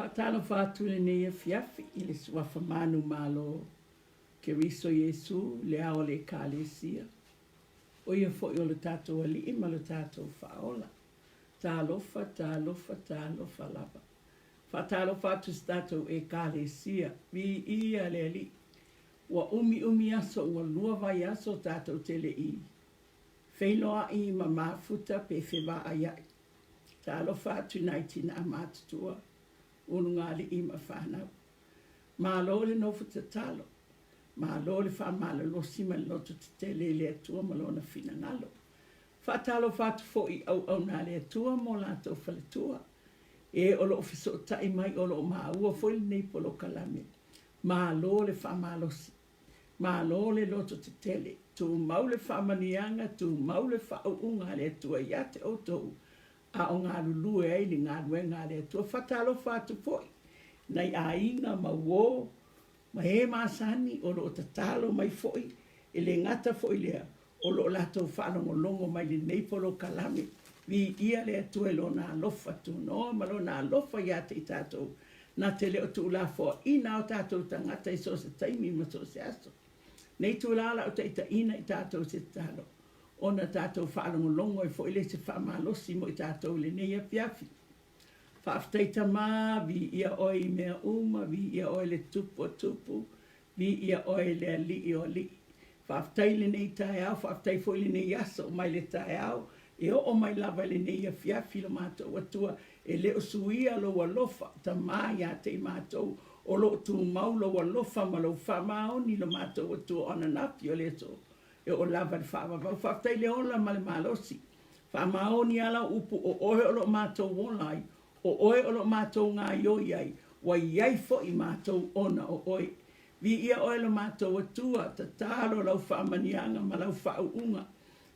Faatalofa atu i lenei afiafi i le Suafa Manumalo Keriso Iesu, le Ao o le Ekalesia, o Ia foi o lo tatou Alii ma lo tatou Faaola. Talofa, talofa, talofa lava. Faatalofa atu i se tatou Ekalesia, viia le Alii. Ua umiumi aso, ua lua vaiaso tatou te le i feiloai ma mafuta pe fevaaiai. Talofa atu i nai tinā matutua, ulugalii ma fanau. Malo le nofo tatalo, malo le faamalolosi ma le loto tetele i le Atua ma Lona finagalo. Faatalofa atu foi i auauna a le Atua ma o latou faletua, e o lo o fesootai mai o lo o maua foi lenei polokalame. Malo le faamalosi. Malo le loto tetele. Tumau le faamanuiaga, tumau le faauuga a le Atua ia te outou, a o galulue ai le galuega a le Atua. Faatalofa atu foi i nai aiga ma uo ma e masani o lo o tatalo mai foi, e le gata foi i lea, o lo o latou faalogologo mai i lenei polokalame. Viia le Atua i Lona alofa tunoa ma Lona alofa ia te i tatou, na te le o tuulafoaiina o tatou tagata i so o se taimi ma so o se aso. Nei itulā lau taitaiina i tatou i se tatalo, ona tatou faalogologo ai foi lea i se faamalosi mo i tatou i lenei afiafi. Faafetai Tama, viia Oe i mea uma, viia Oe le Tupu o Tupu, Viia oe le Alii o alii. Faafetai i lenei taeao, faafetai foi i lenei aso mai le taeao e oo mai lava i lenei afiafi lo matou Atua, e le o suia lou alofa, Tama ia te i matou, o lo o tumau lou alofa ma lou faamaoni lo matou Atua o ananafi o le aso e oo lava i le faavavau. Faafetai i le ola ma le malosi. Faamaoni a lau upu o oe o lo o matou ola ai, O oe o lo matou gaioi ai, ua i ai foi matou ona o oe. Viia oe lo matou Atua, tatalo lau faamaniaga ma lau faauuga.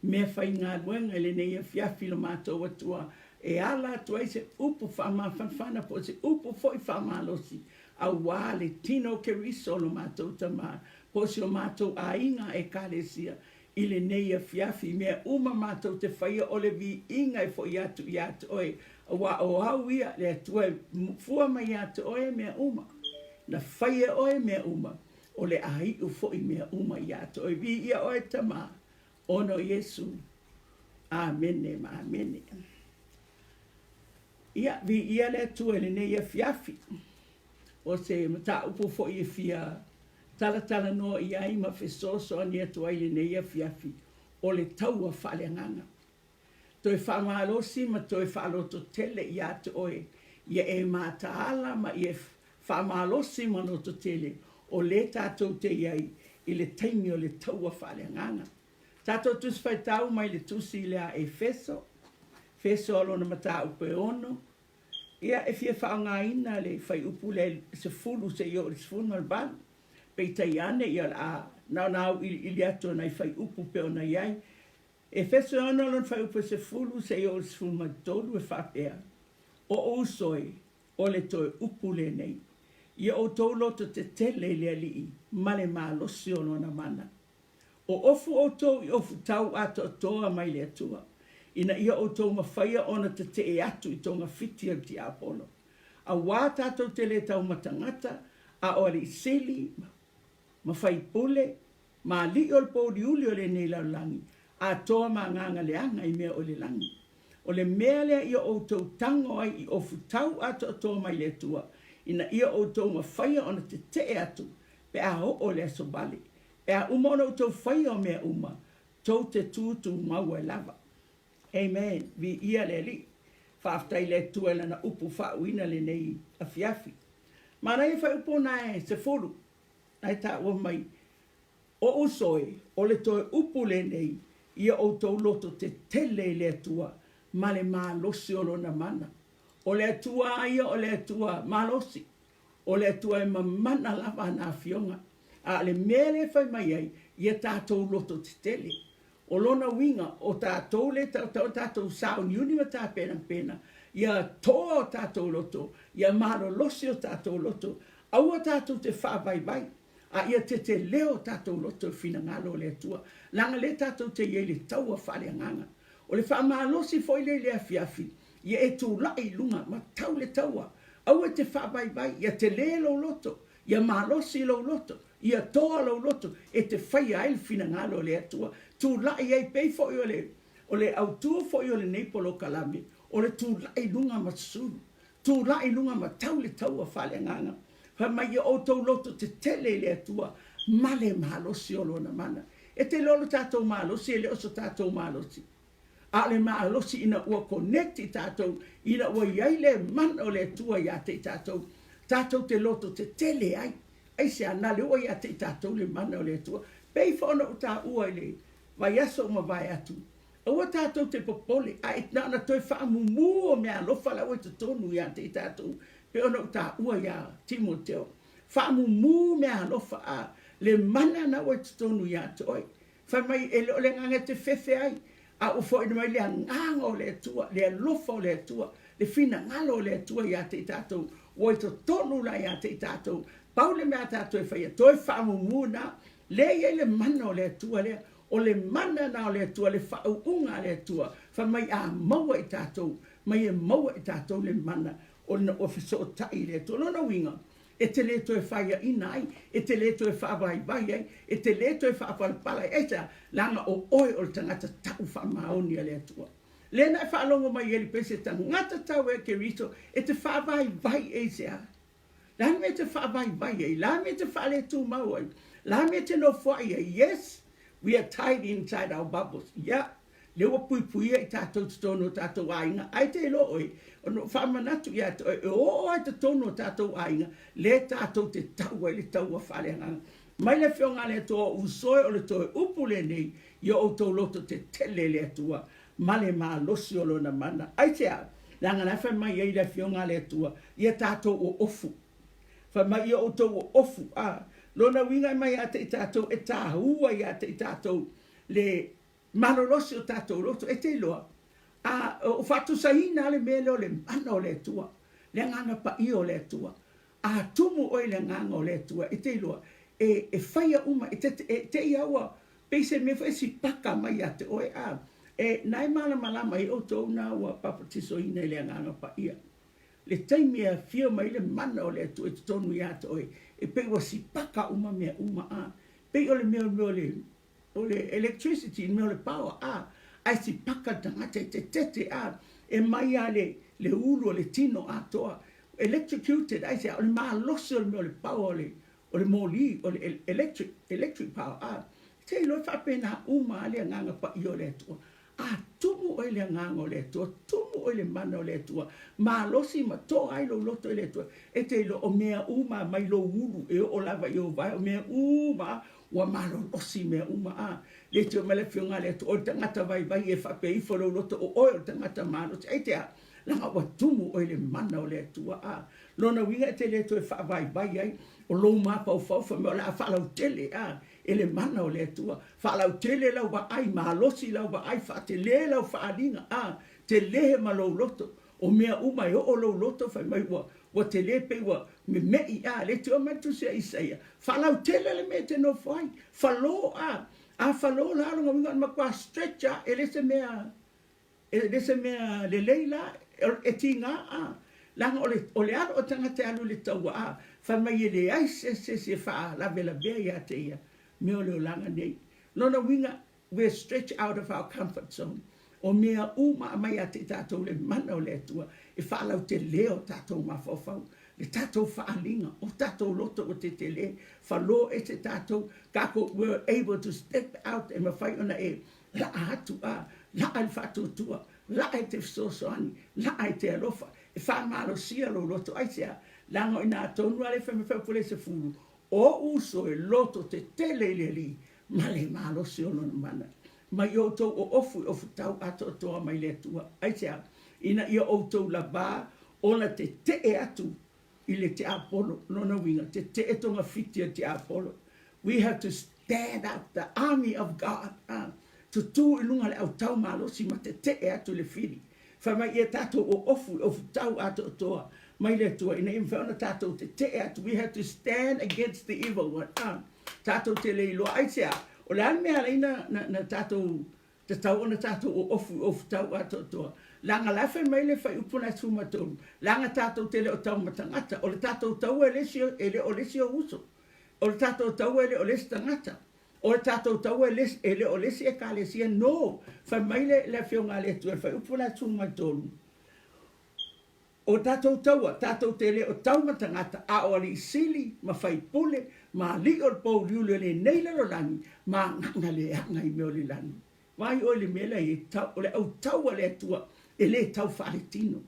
Meafaigaluega i lenei afiafi lo matou Atua, e ala atu ai se upu faamafanafana po o se upu foi faamalosi, auā le tino o Keriso lo matou Tama, po o si o matou aiga Ekalesia, I lenei afiafi, mea uma matou te faia o le viiga e foi atu ia te oe, aua o au ia, le Atua e fua mai ia te oe mea uma. Na fai e oe mea uma, o le a iu foi mea uma ia te oe. Viia oe, Tama, ona o Iesu. Amene ma amene. Ia, viia le Atua i lenei afiafi. O se mataupu foi e fia talatalanoa i ai ma fesoasoani atu ai i lenei afiafi, o le taua faaleagaga. Toe faamalosi ma toe faalototele ia te oe, ia e mataala ma ia faamalosi ma lototele o lē tatou te i ai i le taimi o le taua faaleagaga. Tatou Tusi Faitau mai le Tusi i le a Efeso, Efeso a lona mataupu e ono, Ia, e fia faaaogaina le fuaiupu lea i le 10 seia oo i le 18. Peitai ane, ia o le a na ona auiliili atu o nai fuaiupu pei ona i ai. Efeso e 6 lona fuaiupu e 10 seia oo i le 13 e faapea, O uso e, o le toe upu lenei, ia outou loto tetele i le Alii ma le malosi o Lona mana. O ofu outou i ofu tau atoatoa mai le Atua, ina ia outou mafaia ona tetee atu i togafiti a le tiapolo. Auā tatou te le taumatagata, a o alii sili, ma faipule, ma alii o le pouliuli o lenei lalolagi, atoa ma agaga leaga i mea o i le lagi. O le mea lea ia outou tago ai i ofu tau atoatoa mai le Atua, ina ia outou mafaia ona tetee atu pe a oo le aso vale, Pe a uma ona outou faia o mea uma, tou te tu tumau ai lava. Amen. Viia le Alii. Faafetai i le Atua i Lana upu faauuina lenei afiafi. Manaia fuaiupu na e sefulu, na e taua mai, O uso e, o le toe upu lenei, ia outou loto tetele i le Atua ma le malosi o Lona mana. O le Atua a ia o le Atua malosi. O le Atua e mamana lava ana afioga, a o le mea lea e fai mai ai, ia tatou loto tetele. O lona uiga, o tatou lea e tautau tatou sauniuni ma tapenapena, ia toa o tatou loto, ia malolosi o tatou loto, aua tatou te faavaivai, a ia teteleo o tatou loto i finagalo o le Atua, leaga lea tatou te i ai i le taua faaleagaga. O le faamalosi foi lea i le afiafi, ia e tulai i luga ma tau le taua. Aua e te faavaivai, ia telē lou loto, ia malosi lou loto, ia toa lou loto e te faia ai le finagalo o le Atua. Tulai ai pei foi o le o le autū foi o lenei polokalame, o le tulai i luga ma susulu, tulai i luga ma tau le taua faaleagaga. Fai mai ia outou loto tetele i le Atua ma le malosi o Lona mana. E te iloa lo tatou malosi e le o so tatou malosi. A o le malosi ina ua koneti tatou, ina ua i ai le mana o le Atua ia te i tatou, tatou te loto tetele ai. Aisea? Na le ua ia te i tatou le mana o le Atua. Pei foi ona ou taua i le vaiaso ua mavae atu, aua tatou te popole, a na ona toe faamumu o meaalofa la ua i totonu ia te i tatou, pei ona ou taua iā Timoteo. Faamumu meaalofa, a le mana na ua i totonu ia te oe. Fai mai, e le o le agaga e te fefe ai, a ua foaina mai le agaga o le Atua, le alofa o le Atua, le finagalo o le Atua ia te i tatou, ua i totonu la ia te i tatou. Pau le mea a tatou e faia, toe faamumu na, lea e i ai le mana o le Atua lea, o le mana na o le Atua, le faauuga a le Atua, fai mai a maua i tatou, mai e maua i tatou le mana ona ua fesootai i le Atua. O lona uiga, E te le toe faiaina ai, e te le toe faavaivai ai, e te le toe faapalapala ai. Aisea? Leaga o oe o le tagata tau faamaoni a le Atua. Lea na e faalogo mai ai le pese tagata tau e Keriso, e te faavaivai aisea? Le a le mea e te faavaivai ai? Le a le mea e te faaletumau ai? Le a le mea e te nofoai ai? Yes, we are tied inside our bubbles. Yeah. Lea ua puipuia i tatou i totonu o tatou aiga, ae te iloa oe, ona ou faamanatu ia te oe, e oo lava i totonu o tatou aiga, lea tatou te tau ai le taua faaleagaga. Mai le Afioga a le Atua, o uso e, o le toe upu lenei i o outou loto tetele i le Atua, ma le malosi o Lona mana. Aisea? Leaga la e fai mai ai le Afioga a le Atua, ia tatou oofu. Fai mai ia outou oofu, a. Lona uiga e mai ia te i tatou, e taua ia te i tatou le Malolosi o tatou loto, e te iloa, a o faatusaina lava le mea lea o le mana o le Atua, le Agaga Paia o le Atua. A tumu oe i le Agaga o le Atua, e te iloa, e, e faia uma, e te, e te i a ua pei se mea foi e sipaka mai ia te oe, a, e, na e malamalama ai outou na ua papatisoina i le Agaga Paia. Le taimi e afio mai le mana o le Atua i totonu ia te oe, e pei ua sipaka uma mea uma, a, pei o le mea o le mea o le, O le electricity, le mea o le power, a, ae sipaka le tagata e tetete, a, e mai lava le, le ulu o le tino atoa, electrocuted, aisea, o le malosi o le mea o le power o le, o le moli, o le electric, electric power, a, se iloa e faapena uma lava le Agaga Paia o le Atua. A tumu oe i le Agaga o le Atua, tumu oe i le mana o le Atua, malosi ma toa ai lou loto i le Atua, e te iloa o mea uma mai lou ulu e oo lava i ou vae, o mea uma ua malolosi mea uma. A le tio mai le Afioga a le Atua, o le tagata vaivai e faapea ifo lou loto, o oe o le tagata malosi. Aitea? Leaga ua tumu oe i le mana o le Atua. A lona uiga e te le toe faavaivai ai o lou mafaufau fai mai o le a faalautele, a e le mana o le Atua. Faalautele lau vaai, malosi lau vaai, faatele lau faaaliga, a, tele ma lou loto. O mea uma e oo lou loto, fai mai ua, ua tele pei ua memeʻi, a, le tio mai le tusi a Isaia. Faalautele le mea e te nofo ai. Falō, a, a falō la, o lona uiga o le matua stretch a, e le se mea, E le se mea lelei la, e tiga a, leaga o le, o le alo o tagata e alu i le taua a, fai mai e leai se se isi e faalavelavea ia te ia mea o le olaga nei. Lona uiga, we're stretch out of our comfort zone. O mea uma aumai ia te i tatou le mana o le Atua e faalautele o tatou mafaufau, le tatou faaaliga, o tatou loto ua tetele, falo ese tatou, tatou, we're able to step out e mafai ona e Laa atu a, laa i le faatuatua, laa i te fesoasoani, laa i te alofa, e faamalosia lou loto. Aisea? Leaga o i ina tonu lava le fai mai faipule 10, O ou uso e loto tetele i le Alii ma le malosi o lona mana. Mai outou oofu i ofutau atoatoa mai le Atua. Aisea? Ina ia outou lavā ona tetee atu i le tiapolo, lona uiga, tetee togafiti a tiapolo. We have to stand up the army of God, a, tutū i luga le autau malosi ma tetee atu i le fili. Fai mai ia tatou oofu i ofutau atoatoa mai le Atua ina ia mafai ona tatou tetee atu. We have to stand against the evil one, a, tatou te le iloa. Aisea? O le a le mea e ala ai na, na, na tatou Tatau ona tatou oofu i ofutau atoatoa. Leaga la e fai mai le fuaiupu lena e 13, leaga tatou te le o tau ma tagata, o le tatou taua e le isi, e le o le isi ou uso. O le tatou taua e le o le isi tagata. O le tatou taua e le, e le o le isi ekalesia. No! Fai mai le, le Afioga a le Atua i le fuaiupu lena e 13, O tatou taua, tatou te le o tau ma tagata, a o alii sili, ma faipule, ma alii o le pouliuli o lenei lalolagi, ma agaga leaga i mea o le lagi. Vaai oe i le mea la e i ai, tau, o le autau a le Atua e le tau faaletino,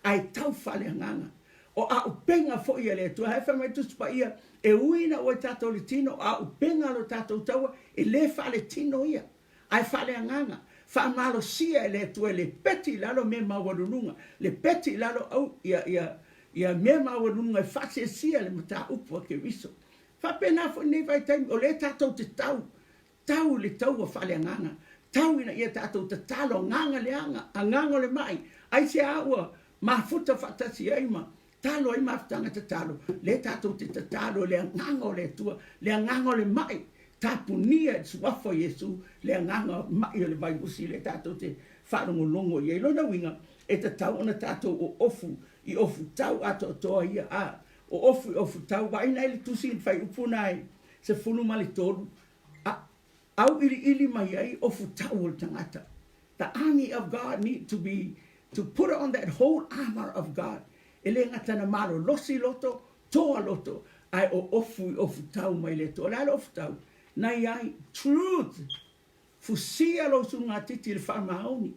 ae tau faaleagaga. O auupega foi a le Atua, ae fai mai le Tusi Paia, e ui ina ua i tatou le tino, o auupega a lo tatou taua, e le faaletino ia, ae faaleagaga, faamalosia e le Atua e le peti i lalo mea maualuluga, le peti i lalo au, ia, ia, ia mea maualuluga e faasiasia le mataupu a Keriso. Faapena foi lenei vaitaimi, o lea tatou te tau, Tau i le taua faaleagaga, tau ina ia tatou tatalo agaga leaga, agaga o le ma'i, aisea ua mafuta faatasi ai ma talo ai mafutaga tatalo, lea tatou te tatalo i le agaga o le Atua, le agaga o le ma'i, tapunia i le suafa o Iesu le agaga ma'i o le vairusi lea tatou te faalogologo i ai. Lona uiga, e tatau ona tatou oofu i ofutau atoatoa ia, a oofu i ofutau, vaai na i le tusi i le fuaiupu na e 13, A auiliili mai ai ofutau o le tagata. The army of God need to be to put on that whole armour of God. E le gata na malolosi loto, toa loto, ae oofu i ofutau mai le Atua. O le a le ofutau? Na i ai truth. Fusia lou sugatiti i le faamaoni.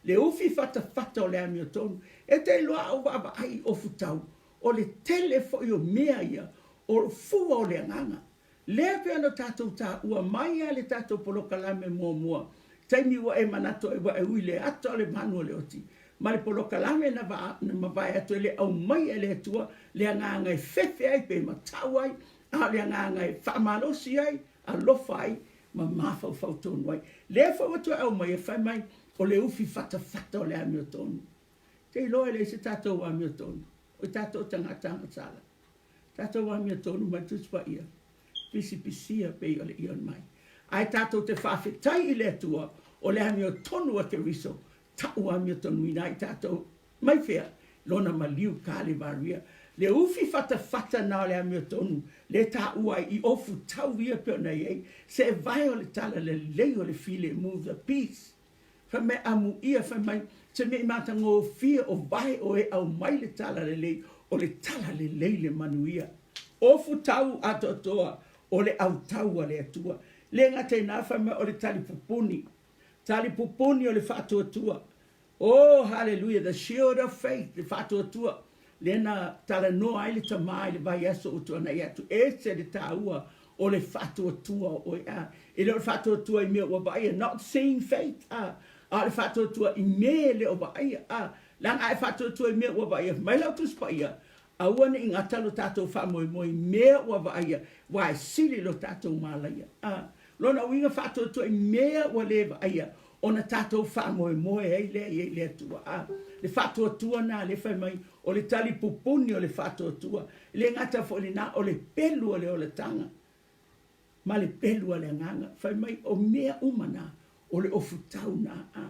Le ufi fatafata o le amiotonu. E te iloa a ou vaavaai i ofutau, o le tele foi o mea ia o fua o le agaga. Lea pei ona tatou taua mai a le tatou polokalame muamua, taimi ua e manatu ai ua e ui le ata o le manu o le oti, ma le polokalame na na mavae atu e le aumaia e le Atua le agaga e fefe ai pe matau ai, a o le agaga e faamalosi ai, alofa ai, ma mafaufau tonu ai. Lea foi ua toe aumaia fai mai o le ufi fatafata o le amiotonu. Te iloa e leai se tatou amiotonu, o tatou tagata agasala. Tatou amiotonu mai le Tusi Paia, pisipisia pei o le io mai. Ae tatou te faafetai i le Atua o le amiotonu a Keriso, ta'u amiotonuina ai tatou. Mai fea? Lona maliu Kalivaria. Le ufi fatafata na o le amiotonu le taua ai i ofu tau ia pei ona i ai se vae o le talalelei o le filemu, the peace. Fai mai amuia, fai mai, se mea i matagofie o vae o e aumai le talalelei, o le talalelei le manuia. Ofu tau atoatoa o le autau a le Atua. Le gata i na, fai mai o le talipupuni, talipupuni o le faatuatua. Oh, hallelujah, the shield of faith, le faatuatua, lea na talanoa ai le tama i le vaiaso ua tuanai atu, ese le taua o le faatuatua o oe, a. E le o le faatuatua i mea ua vaaia, not seeing faith, a, a o le faatuatua i mea e le o vaaia, a. Leaga a e faatuatua i mea ua vaaia, fai mai lau Tusi Paia, aua ne i gata lo tatou faamoemoe i mea ua vaaia, aua e sili lo tatou malaia, a. Lona uiga faatuatua i mea ua le vaaia, ona tatou faamoemoe ai lea i ai le Atua. A, le faatuatua na lea fai mai, o le talipupuni o le faatuatua. E le gata foi i lena, o le pelu o le olataga ma le pelu a le agaga. Fai mai, o mea uma na, o le ofutau na. A,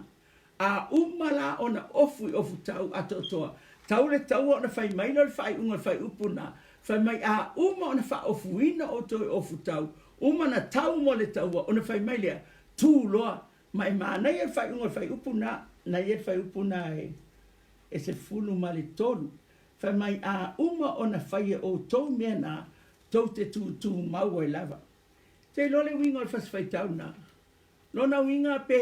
a uma la ona ofu i ofutau atoatoa, tau le taua ona fai mai lea o le faaiuga o le faaiupu na, fai mai, a uma ona faaofuina outou i ofutau, uma na tau mo le taua, ona fai mai lea, Tu loa, ma e manaia le faaiuga o le faaiupu na, na i ai le faaiupu na e, e 13. Fai mai, A uma ona fai e outou mea na, tou te tūtū mau ai lava. Te iloa le uiga o le fasi faitau na. Lona uiga pe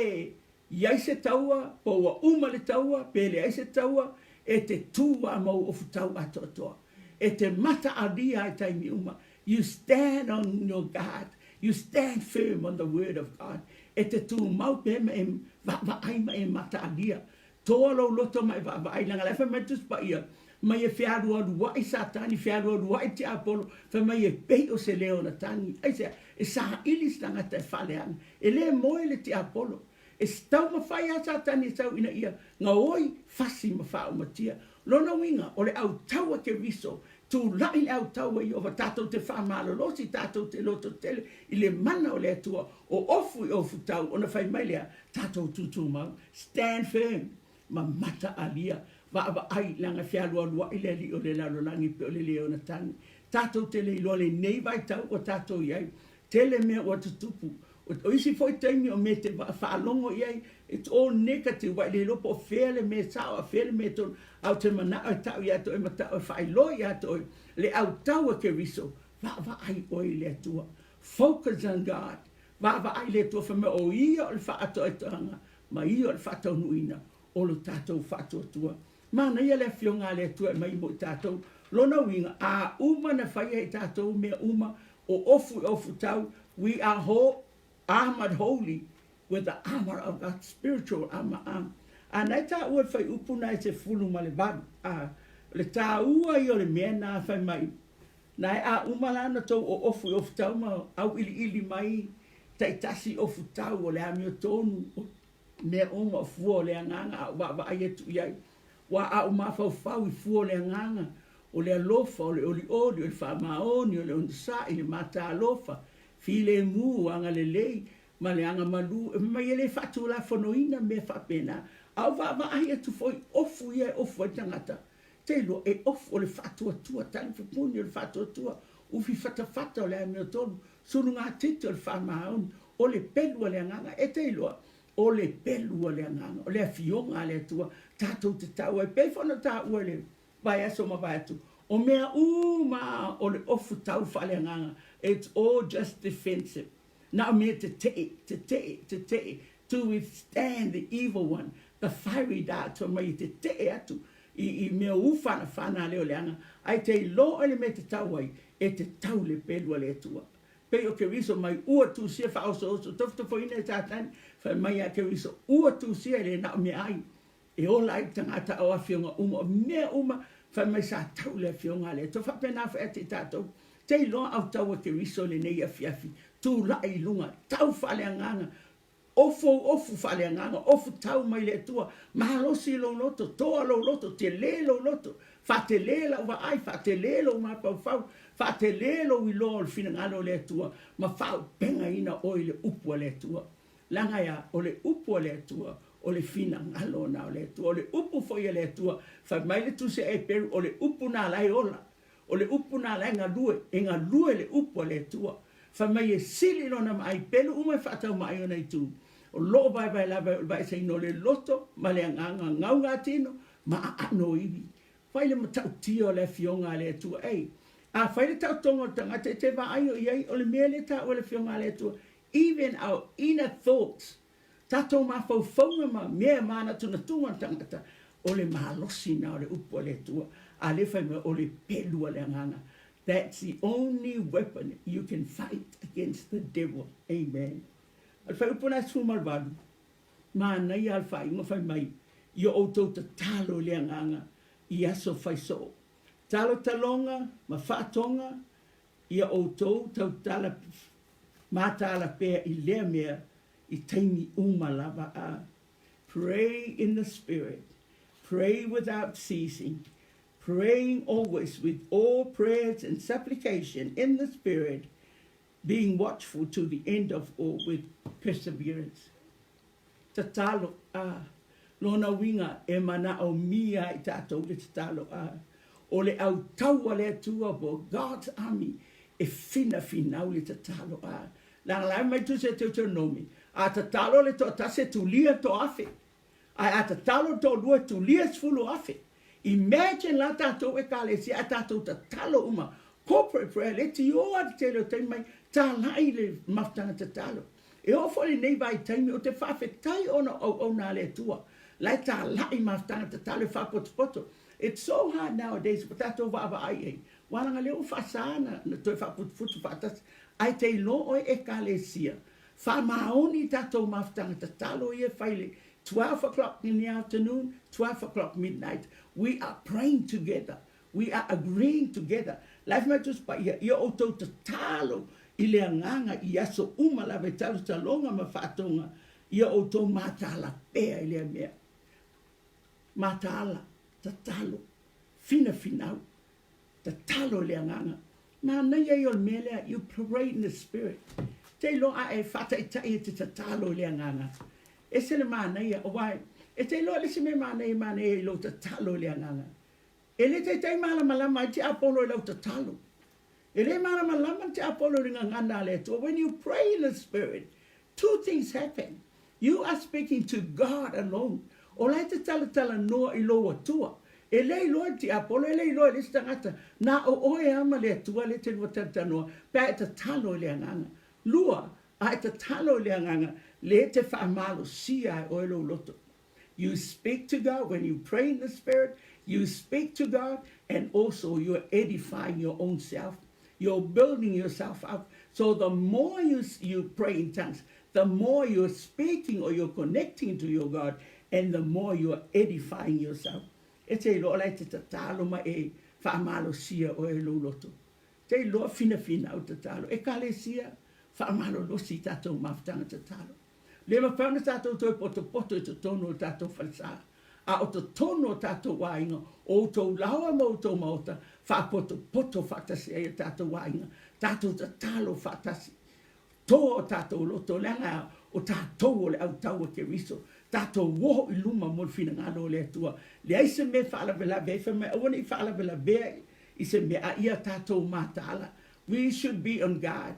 i ai se taua, po ua uma le taua, pe leai se taua, e te tū a mau ofutau atoatoa. E te mataalia ai taimi uma. You stand on your guard, you stand firm on the word of God. E te tumau pea ma e vaavaai ma e mataalia. Toa lou loto ma e vaavaai, leaga la e fai mai le Tusi Paia, mai e fealualuai Satani, fealualuai tiapolo, fai mai e pei o se leo na tagi. Aisea? E saili se tagata e faaleaga. E le moe le tiapolo. E taumafai lava Satani e sau ina ia gaoi, fasi ma faaumatia. Lona uiga, o le autau a Keriso, tulai le autau a Ieova, tatou te faamalolosi, tatou te lototele i le mana o le Atua, o ofu i ofu tau, ona fai mai lea, tatou tūtūmau, stand firm. ma mataalia, vaavaai, leaga e fealualuai le alii o le lalolagi pei o le Leonatani. Tatou te le iloa lenei vaitau ua tatou i ai, tele mea ua tutupu. O isi foi taimi o mea e te faalogo i ai, it's all negative, ua e le iloa po o fea le mea sao a o fea le mea tonu. Ae ou te manao e tau ia te oe ma tau e faailoa ia te oe le autau a Keriso, vaavaai oe i le Atua. Focus on God. Vaavaai i le Atua fai mai o Ia o le faaatoatoaga ma Ia o le faataunuuina o lo tatou faatuatua. Manaia le Afioga a le Atua e aumai mo i tatou. Lona uiga, a uma na faia e i tatou mea uma, o ofu i ofu tau, we are whole, armored wholly with the armor of God, spiritual armor, a. A na e taua le fuaiupu na e 18, a. O le taua ia o le mea na fai mai, Na e a uma la ona tou oofu i ofutau ma auiliili mai taitasi ofutau o le amiotonu o mea uma o fua o le agaga a ou vaavaai atu i ai. Ua a ou mafaufau i fua o le agaga, o le alofa, o le olioli, o le faamaoni, o le onosai, le matalofa, filemu, agalelei, ma le agamalu, mai e le faatulafonoina mea faapena. A ou vaavaai atu foi, ofu ia e ofu ai le tagata, Te iloa e ofu o le faatuatua, talipupuni o le faatuatua, ufi fatafata o le amiotonu, sulugatete o le faamaoni, o le pelu a le agaga. E te iloa, o le pelu a le agaga, o le afioga a le Atua tatou te tau ai. Pei foi ona taua i le vaiaso ua mavae atu, o mea uma lava o le ofu tau faaleagaga, it's all just defensive. Na o mea tetee, tetee, tetee, to withstand the evil one, the fiery darts, fai mai e tetee atu i, i mea ufanafana lea o le aga, ae te iloa oe le mea e te tau ai, e te tau le pelu a le Atua. Pei o Keriso mai ua tusia faaosooso tofotofoina e Satani, fai mai a Keriso, ua tusia e le na o meaai e ola ai le tagata a o afioga uma, o mea uma, fai mai sa tau le afioga a le Atua. Faapena foi ia te i tatou, te iloa autau a Keriso i lenei afiafi, tulai i luga, tau faaleagaga, ofu ou ofu faaleagaga, ofu tau mai le Atua, malosi lou loto, toa lou loto, tele lou loto, faatele lau vaai, faatele lou mafaufau, faatele lou iloa o le finagalo o le Atua, ma faaaupegaina oe i le upu a le Atua. Leaga e a? O le upu a le Atua, o le finagalo na o le Atua. O le upu foi a le Atua, fai mai le Tusi a Eperu, o le upu na la e ola. O le upu na la e galue, e galue le upu a le Atua. Fai mai e sili lona maai pelu uma e faataumaai ona itu. O loo vaevae lava e o le vaeseina o le loto ma le agaga gaugatino ma aano iwi. Fai le matautia o le Afioga a le Atua. Ei, a fai le taotoga o le tagata e te vaai o i ai, o le mea lea e taua e le Afioga a le Atua, even our inner thoughts, tatou mafaufauga ma mea e manatunatuga o le tagata, o le malosi na o le upu a le Atua. A lea fai mai, o le pelu a le agaga. That's the only weapon you can fight against the devil. Amen. O le fuaiupu na e 18, manaia le faaiuga fai mai, ia outou tatalo i le agaga i aso fai soo. Talotaloga ma faatoga ia outou tautala mataala pea i lea mea i taimi uma lava a. Pray in the Spirit, pray without ceasing, praying always with all prayers and supplication in the Spirit, being watchful to the end of all with perseverance. Tatalo, a. Lona uiga e manaomia ai tatou le tatalo, a. O le autau a le Atua po o God's army e finafinau le tatalo, a. Leaga la e mai tusi a Deuteronomi, a tatalo le toatasi e tulia toafe, ae a tatalo le toalua e tulia 10,000. Imagine la tatou Ekalesia ae tatou tatalo uma, corporate prayer, le tioa le tele o taimi mai talai le mafutaga tatalo. E oo foi lenei vaitaimi ou te faafetai ona o auauna a le Atua la e talai mafutaga tatalo e faapotopoto. It's so hard nowadays ua tatou vaavaai i ai, ua leaga lea ua faasa na toe faaputuputu faatasi ae te iloa oe Ekalesia faamaoni tatou mafutaga tatalo ia e fai le 12 o'clock in the afternoon, 12 o'clock midnight, we are praying together, we are agreeing together. Life mai Tusi Paia, ia outou tatalo i le agaga i aso uma lava e talotaloga ma faatoga, ia outou mataala pea i lea mea. Mataala, tatalo, finafinau, Tatalo i le Agaga. Manaia ia o le mea lea, you pray in the spirit. Te iloa a e faataitai e te tatalo i le Agaga. Ese le manaia, aua E te iloa le isi mea manaia e manaia i lou tatalo i le Agaga. E le taitai malamalama ai tiapolo i lau tatalo. E le malamalama le tiapolo i le gagana a le Atua. When you pray in the Spirit, two things happen. You are speaking to God alone. O la e te talatalanoa i lou Atua. E le iloa e le tiapolo, e le iloa e le isi tagata. Na o oe lava ma le Atua lea e te lua talatalanoa pe a e tatalo i le Agaga. Lua, a e tatalo i le Agaga, lea e te faamalosia ai oe lou loto. You speak to God when you pray in the Spirit, you speak to God and also you're edifying your own self. You're building yourself up. So the more you, you pray in tongues, the more you're speaking or you're connecting to your God and the more you're edifying yourself. E te iloa la e te tatalo ma e faamalosia oe lou loto. Te iloa finafinau tatalo. Ekalesia, faamalolosi i tatou mafutaga tatalo. Le mafai ona tatou toe potopoto i totonu o tatou falesa, a o totonu o tatou aiga, o outou laoa ma outou maota, faapotopoto faatasi ai o tatou aiga, tatou tatalo faatasi. Toa o tatou loto, leaga o tatou o le autau a Keriso, tatou oho i luma mo le finagalo o le Atua. Leai se mea e faalavelave ai, fai mai aua ne i faalavelavea i se mea, a ia tatou mataala. We should be on guard.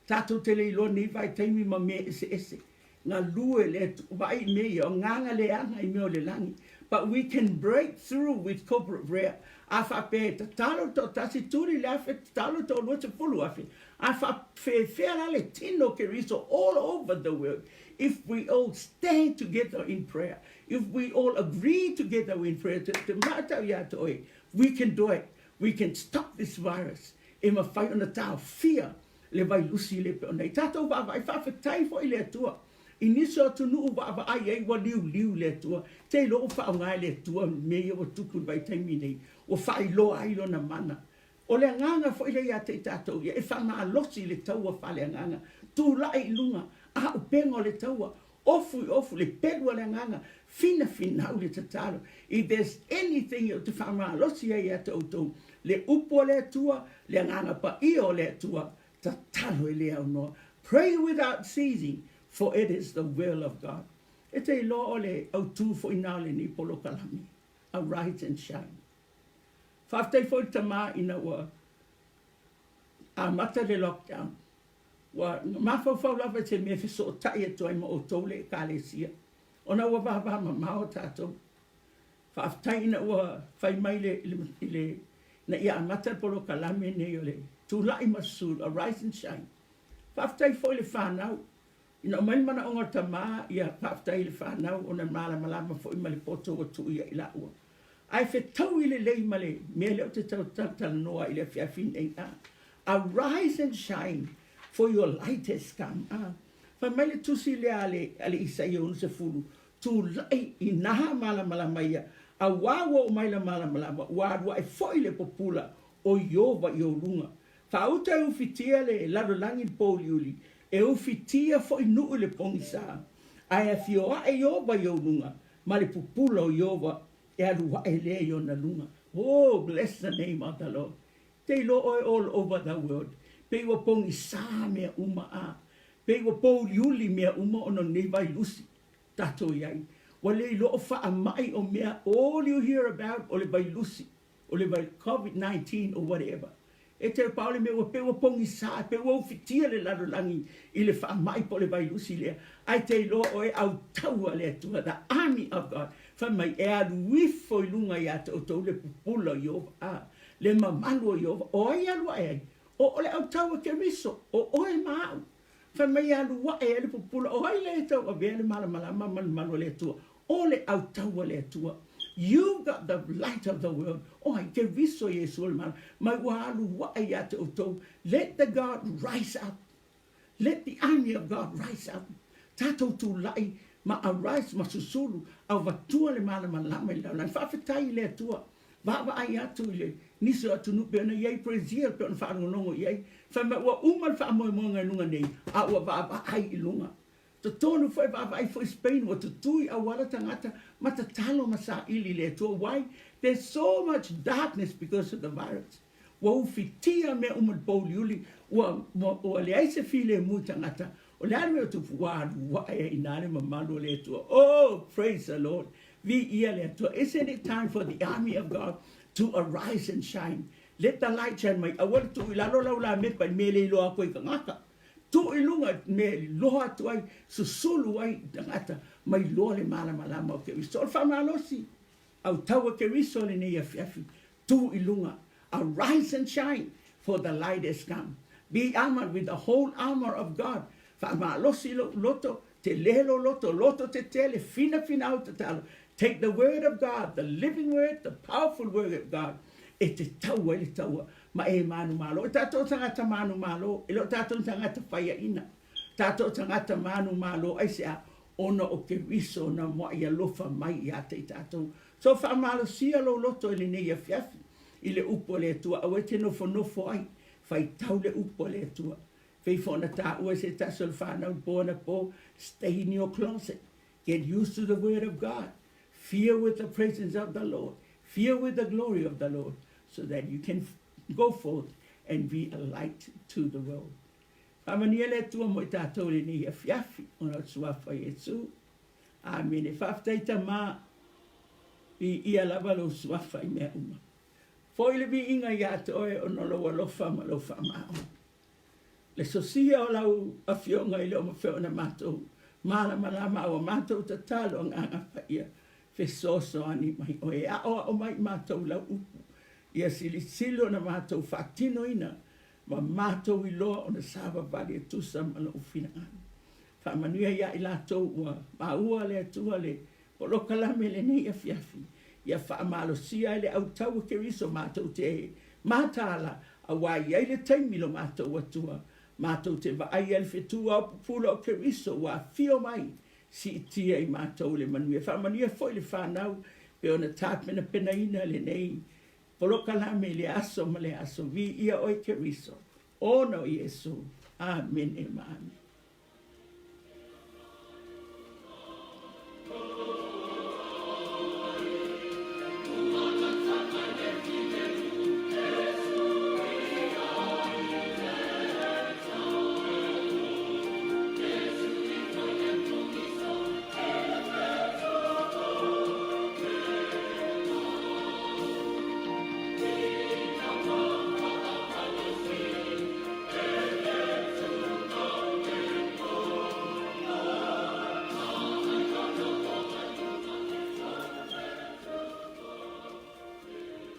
Tatou te le iloa nei vaitaimi ma mea eseese. Galue le Atua, vaai i mea ia, o agaga leaga i mea o le lagi. But we can break through with corporate prayer. A faapea e tatalo le toatasi, tuli le afe, tatalo le toalua, 10,000. A faapefea la le tino o Keriso all over the world if we all stand together in prayer, if we all agree together in prayer, te, te mātau iā te oe, we can do it. We can stop this virus. E mafai ona taofia le vailusi le pei ona i tatou vaavaai. Faafetai foi i le Atua i nisi o atunuu vaavaai ai ua liuliu le Atua. Te iloa ua faaaoga e le Atua mea ia ua tupu i le vaitaimi nei, ua faailoa ai lona mana. O le agaga foi lea ia te i tatou ia e faamalosi le taua faaleagaga, tulai i luga, auupega o le taua, ofu i ofu, le pelu a le agaga, finafinau le tatalo. If there's anything ou te faamalosi ai ia te outou, le upu a le Atua, le Agaga Paia o le Atua, tatalo e le aunoa. Pray without ceasing, for it is the will of God. E te iloa o le autū foi na o lenei polokalame, Arise and Shine. Faafetai foi le Tama ina ua amata le lockdown. Ua mafaufau lava i se mea e fesootai atu ai ma outou le Ekalesia, ona ua vavamamao tatou. Faafetai ina ua fai mai le, i le, ina ia amata le polokalame nei o le Tulai ma Susulu, Arise and Shine. Faafetai foi i le fanau. Ina aumai le manaoga o le tama, ia faafetai i le fanau ona e malamalama foi ma le poto ua tuu ia i laua. Ae fetaui lelei ma le mea lea ou te tau talatalanoa ai i le afiafi nei, a. Arise and shine, for your light has come. A. Fai mai le tusi lea a le, a le Isaia 60, Tulai inā malamalama ia, auā ua oo mai le malamalama, ua alu aʻe foi le pupula o Ieova i ou luga. Faauta e ufitia le lalolagi i le pōuliuli, e ufitia foi nuu i le pogisa, ae afio aʻe Ieova i ou luga, ma le pupula o Ieova e alu aʻe lea i ona luga. Oh, bless the name of the Lord. Te iloa ʻoe all over the world, pei ua pogisa mea uma, a pei ua pōuliuli mea uma ona o lenei vailusi tatou i ai. Ua le iloa o faamai o mea, all you hear about o le vailusi, o le vai, Covid 19 or whatever. E te pau le mea ua pei ua pogisa, pei ua ufitia le lalolagi i le faamai po o le vailusi lea. Ae te iloa ʻoe autau a le Atua, the army of God, fai mai e alu ifo i luga iā te outou le pupula o Ieova, a, le mamalu o Ieova. O ai e alu aʻe ai? O, o le autau a Keriso, o ʻoe ma aʻu. Fai mai e alu aʻe ai le pupula, o ai lea e tauavea le malamalama ma le malu o le Atua? O le autau a le Atua. You've got the light of the world. O ai, Keriso Iesu o le malamalama mai ua alu aʻe iā te outou. Let the God rise up. Let the army of God rise up. Tatou tulai ma arise ma susulu, auvatua le malamalama i le lalolagi. Faafetai i le Atua. Vaavaai atu i le nisi o atunuu pei ona i ai Brazil pei ona faalogologo i ai, fai mai ua uma le faamoemoega i luga nei, a ua vaavaai i luga. Totonu foi vaavaai foi Spain ua tutū i auala tagata ma tatalo ma saili i le Atua why? There's so much darkness because of the virus. Ua ufitia mea uma i le pouliuli, ua, ua, ua leai se filemu i tagata. O le a le mea ua tupu? Ua alu ae ai i ina le mamalu o le Atua. Oh, praise the Lord! Viia le Atua. Isn't it time for the army of God to arise and shine? Let the light shine mai. Aua le tuu i lalo lau lamepa i mea e le iloa atu ai tagata. Tuu i luga i mea e iloa atu ai, susulu ai tagata ma iloa le malamalama o Keriso. O le faamalosi autau a Keriso lenei afiafi, tuu i luga. Arise and shine, for the light has come. Be armored with the whole armor of God. Faamalosi lou loto, tele lou loto, loto tetele, finafinau tatalo. Take the word of God, the living word, the powerful word of God, e te tau ai le taua ma e manumalo. O tatou tagata manumalo, e le o tatou tagata faiaina. Tatou tagata manumalo, aisea? Ona o Keriso na muai alofa mai ia te i tatou. So faamalosia lou loto i lenei afiafi i le upu a le Atua, aua e te nofonofo ai, faitau le upu a le Atua. Pei foi ona taua e se tasi o le whanau i po anapo, stay in your closet, get used to the word of God, fear with the presence of the Lord, fear with the glory of the Lord, so that you can go forth and be a light to the world. Faamanuia le Atua mo i tatou i lenei afiafi ona o le Suafa o Iesu. Amene. Faafetai Tama, viia lava lou Suafa i mea uma. Foi le viiga ia te oe ona o lou alofa ma lou faamaoni. Le sosia o lau Afioga e le o mafai ona matou malamalama a ua matou tatalo Agaga Paia fesoasoani mai oe e aoao mai i matou i lau upu ia silisili ona matou faatinoina ma matou iloa ona savavali e tusa ma lou finagalo. Faamanuia ia i latou ua maua le Atua le polokalame lenei afiafi, ia faamalosia ai le autau o Keriso matou te mataala, aua e i ai le taimi lo matou Atua matou te vaai ai le fetu aopupula o Keriso ua afio mai siitia i matou le manuia. Faamanuia foi le fanau pei ona tapenapenaina lenei Polokalame i le aso ma le aso. Viia oe Keriso, ona o Iesu. Amene ma amene.